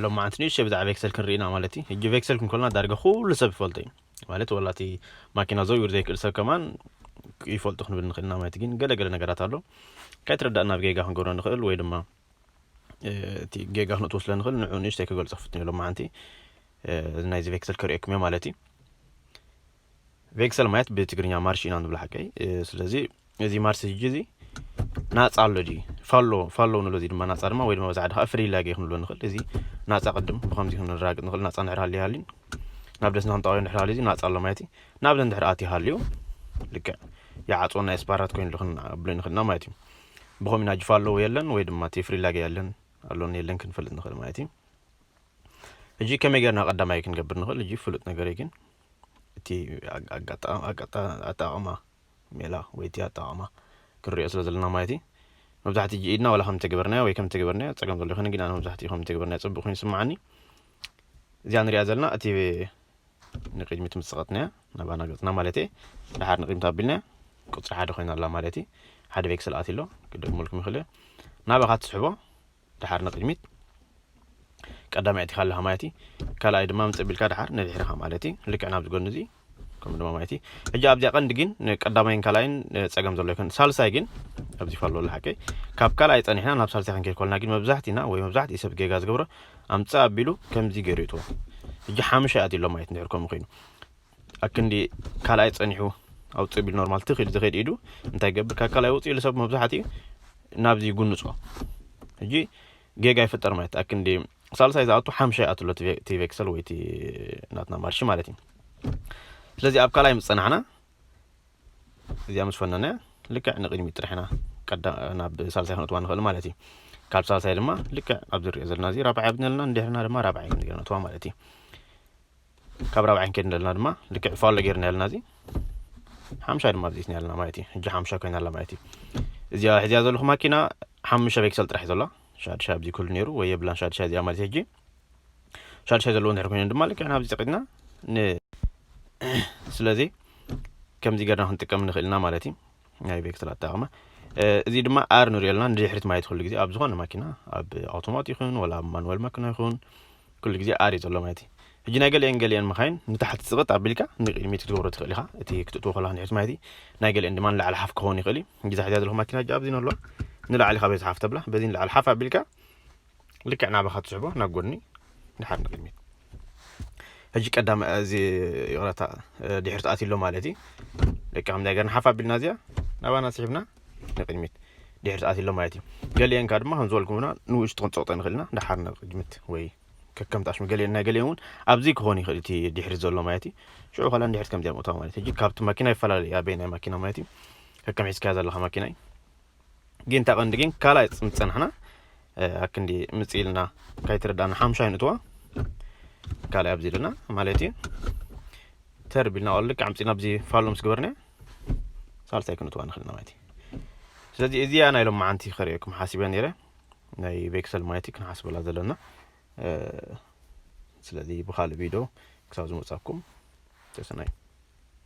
ሎማዓንቲ ንእሽተይ ብዛዕባ ቬክሰል ክንርኢ ኢና ማለት እዩ። ሕጂ ቬክሰል ክንከልና ዳርጋ ኩሉ ሰብ ይፈልጦ እዩ ማለት፣ ወላ እቲ ማኪና ዘውር ዘይክእል ሰብ ከማን ይፈልጡ ክንብል ንኽእል ኢና ማለት እዩ። ግን ገለገለ ነገራት ኣሎ ከይተረዳእና ብጌጋ ክንገብሮ ንኽእል ወይ ድማ እቲ ጌጋ ክንእትዎ ስለ ንኽእል ንዑ ንእሽተይ ክገልጾ ክፍትን እዩ ሎማዓንቲ ናይዚ ቬክሰል ከርእየኩም እየ ማለት እዩ። ቬክሰል ማለት ብትግርኛ ማርሽ ኢና ንብሎ ሓቀይ። ስለዚ እዚ ማርሽ ሕጂ እዚ ናፃ ኣሎ ድዩ? ፋሎ ፋሎ ንብሎ፣ እዚ ድማ ናፃ ድማ ወይ ድማ ብዛዕባ ከዓ ፍሪላጌ ክንብሎ ንኽእል። እዚ ናፃ ቅድም ብኸምዚ ክንራግጥ ንኽእል። ናፃ እንድሕር ሃልዩ ሃልዩ ናብ ደስና ክንጠቕዮ እንድሕር ሃልዩ እዚ ናፃ ኣሎ ማለት እዩ። ናብ እንድሕር ኣትዩ ሃልዩ ልክዕ ይዓፅወና፣ ኤስፓራት ኮይኑ ክንብሎ ንኽእልና ማለት እዩ። ብኸምኡ ኢና ፋሎ የለን ወይ ድማ እቲ ፍሪላጌ የለን ኣሎን የለን ክንፈልጥ ንኽእል ማለት እዩ። ሕጂ ከመይ ጌርና ቀዳማይ ክንገብር ንኽእል? ሕጂ ፍሉጥ ነገር እዩ፣ ግን እቲ ኣጋጣ- ኣጋጣ- ኣጠቓቕማ ሜላ ወይ እቲ ኣጠቓቕማ ክንሪኦ ስለ ዘለና ማለት እዩ። መብዛሕትኡ ሕጂ ኢድና ዋላ ከም ተግበርናዮ ወይ ከም ተግበርናዮ ፀገም ዘሎ ይኾን፣ ግን ኣነ መብዛሕትኡ ከም ተግበርናዮ ፅቡቅ ኮይኑ ይስምዓኒ። እዚኣ ንሪኣ ዘለና እቲ ንቅድሚት ምስ ሰቐጥናያ ናባና ገፅና ማለት እዩ። ድሓር ንቅድሚት ኣቢልናያ ቁፅሪ ሓደ ኮይና ኣላ ማለት እዩ። ሓደ ቬክሰል ኣትሎ ክደግመልኩም ይኽእል እየ። ናባኻ ትስሕቦ ድሓር ንቅድሚት ቀዳማይ ኣቲኻ ኣለኻ ማለት እዩ። ካልኣይ ድማ ምፅእ ቢልካ ድሓር ንድሕርኻ ማለት እዩ። ልክዕ ናብዚ ጎኒ እዚ ከምኡ ድማ ማለት እዩ። ሕጂ ኣብዚኣ ቀንዲ ግን ንቀዳማይን ካልኣይን እ፣ ፀገም ዘሎ ይኮን። ሳልሳይ ግን ኣብዚ ፋሎ ኣሎ ሓቀይ። ካብ ካልኣይ ፀኒሕና ናብ ሳልሳይ ክንከይድ ከለና ግን መብዛሕትና ወይ መብዛሕትኡ ሰብ ጌጋ ዝገብሮ ኣምፅእ ኣቢሉ ከምዚ ገይሩ ይእትዎ። ሕጂ ሓሙሻይ ኣትዩ ኣሎ ማለት እንድሕር ከምኡ ኮይኑ ኣክንዲ ካልኣይ ፀኒሑ ኣውፅእ ቢል ኖርማል ትኽ ኢሉ ዝኸይድ ኢዱ እንታይ ይገብር? ካብ ካልኣይ ውፅእ ኢሉ ሰብ መብዛሕትኡ ናብዚ ይጉንፆ። ሕጂ ጌጋ ይፍጠር ማለት ኣክንዲ ሳልሳይ ዝኣቱ ሓምሻይ ይኣትሎ እቲ ቬ- እቲ ቬክሰል ወይ እቲ ናትና ማርሽ ማለት እዩ። ስለዚ ኣብ ካልኣይ ምስ ፀናሕና እዚኣ ምስ ፈነና ልክዕ ንቅድሚት ጥራሕ ኢና ቀዳ ናብ ሳልሳይ ክንእትዋ ንኽእል ማለት እዩ። ካብ ሳልሳይ ድማ ልክዕ ኣብዚ ንሪኦ ዘለና እዚ ራብዓይ ኣብዝነልና እንድሕርና ድማ ራብዓይ ክንገርነትዋ ማለት እዩ። ካብ ራብዓይ ክንከይድ እንደለና ድማ ልክዕ ፋሎ ጌርና ያልና እዚ ሓምሻ ድማ ኣብዚትና ያልና ማለት እዩ። ሕጂ ሓምሻ ኮይና ኣላ ማለት እዩ። እዚኣ ሕዚያ ዘለኹ ማኪና ሓሙሽተ ቬክሰል ጥራሕ እዩ ዘለዋ። ሻድሻ ኣብዚ ኩሉ ነይሩ ወይ የብላን ሻድሻ እዚኣ ማለት እዩ። ሕጂ ሻድሻ ዘለዎ እንድሕር ኮይነን ድማ ልክዕ ናብዚ ፀቂጥና ን ስለዚ ከምዚ ጌርና ክንጥቀም ንኽእል ኢና ማለት እዩ። ናይ ቬክተር ኣጠቃቕማ እዚ ድማ ኣር ንሪኦ ኣለና ንድሕሪት ማየት ኩሉ ግዜ ኣብ ዝኾነ ማኪና ኣብ ኣውቶማት ይኹን ወላ ኣብ ማኑዋል ማኪና ይኹን ኩሉ ግዜ ኣር እዩ ዘሎ ማለት እዩ። ሕጂ ናይ ገሊአን ገሊአን መኻይን ንታሕቲ ስቕጥ ኣቢልካ ንቅድሚት ክትገብሮ ትኽእል ኢኻ። እቲ ክትእትዎ ከለኻ ንድሕሪት ማለት እዩ። ናይ ገሊአን ድማ ንላዕሊ ሓፍ ክኸውን ይኽእል እዩ። ግዜ ሕዚያ ዘለኹ ማኪና ሕጂ ኣብዚ ነሎ ንላዕሊ ካብ ሓፍ ተብላ በዚ ንላዕሊ ሓፍ ኣቢልካ ልክዕ ናባኻ ትስሕቦ ናብ ጎኒ ድሓር ንቅድሚት። ሕጂ ቀዳም እዚ ይቕረታ ድሕር ተኣትሎ ማለት እዩ። ደቂ ከም ነገር ንሓፍ ኣቢልና እዚኣ ናባና ስሒብና ንቅድሚት ድሕር ተኣትሎ ማለት እዩ። ገሊአንካ ድማ ከም ዝበልኩምና ንውሽጢ ክንፀቕጦ ንኽእል ኢና ድሓር ንቅድሚት ወይ ከከም ጣሽሚ ገሊአን ናይ ገሊአን እውን ኣብዚ ክኾን ይኽእል እቲ ድሕር ዘሎ ማለት እዩ። ሽዑ ከላ ድሕር ከምዚኣ ምእታው ማለት እዩ። ሕጂ ካብቲ ማኪና ይፈላለ እዩ ኣበይ ናይ ማኪና ማለት እዩ። ከከም ሒዝካያ ዘለኻ ማኪና እዩ። ግን እታ ቀንዲ ግን ካልኣይ ምስ ጸናሕና ኣክንዲ ምጽእ ኢልና ካይተረዳእና ሓምሻይ ንእትዋ ካልኣይ ኣብዚ ኢልና ማለት እዩ። ተርቢልና ዋላ ልክዕ ኣምጺእና ኣብዚ ፋሎ ምስ ገበርና ሳልሳይ ክንእትዋ ንኽእል ኢና ማለት እዩ። ስለዚ እዚኣ ናይ ሎማዓንቲ ከርእየኩም ሓሲበ ነይረ ናይ ቬክሰል ማለት እዩ ክንሓስበላ ዘለና። ስለዚ ብኻልእ ቪድዮ ክሳብ ዝመጻኩም ተሰናዩ።